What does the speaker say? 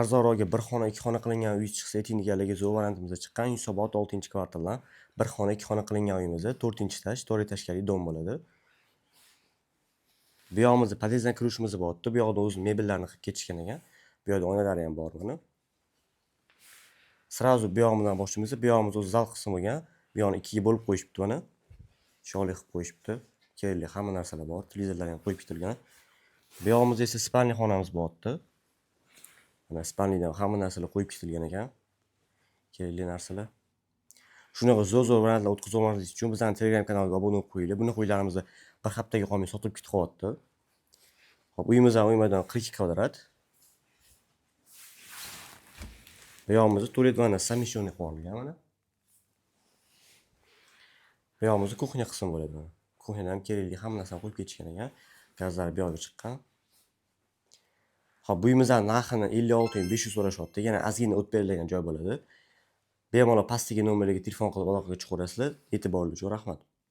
Arzonroqga bir xona, ikki xona qilingan uy chiqsa ayting deganlarga zo'r variantimizda chiqqan. Yunusobod 6-kvartaldan bir xona, ikki xona qilingan uyimiz, 4-этаж, 4 этажкали дом bo'ladi. Bu yog'imizda podyezddan kirishimiz bo'lyapti. Bu yoqda o'zi mebellarni qilib ketishgan ekan. Bu yoqda oynalari ham bor mana. Сразу bu yog'imizdan boshlaymiz. Bu yog'imiz o'zi zal qismi bo'lgan. Bu yoqni ikkiga bo'lib qo'yishibdi mana. Chiroyli qilib qo'yishibdi. Kerakli hamma narsalar bor. Televizorlar ham qo'yib ketilgan. Bu yog'imizda esa спальный xonamiz bo'lyapti. Mana, спальный da ham hamma narsalar qo'yib ketilgan ekan. Kerakli narsalar. Shunaqa zo'r-zo'r variantlar o'tkazib olmaslik uchun bizning Telegram kanalga obuna bo'lib qo'yinglar. Bunaqa uylarimiz bir haftaga qolmay sotilib ketib qolyapti. Xo'p, uyimiz ham uy maydoni 42 kvadrat. Bu yog'imizda tualet, vanna совмещенный qilib olingan mana. Bu yog'imizda кухня qismi bo'ladi mana. Кухня da ham kerakli hamma narsani qo'yib ketishgan ekan. Gazlari bu yoqga chiqqan. Xo'p, bu uyimizning narxini 56 500 so'rashyapti. Yana ozgina o't beriladigan joy bo'ladi. Bemalol pastdagi nomerlarga telefon qilib aloqaga chiqaverasizlar. E'tiboringiz uchun rahmat.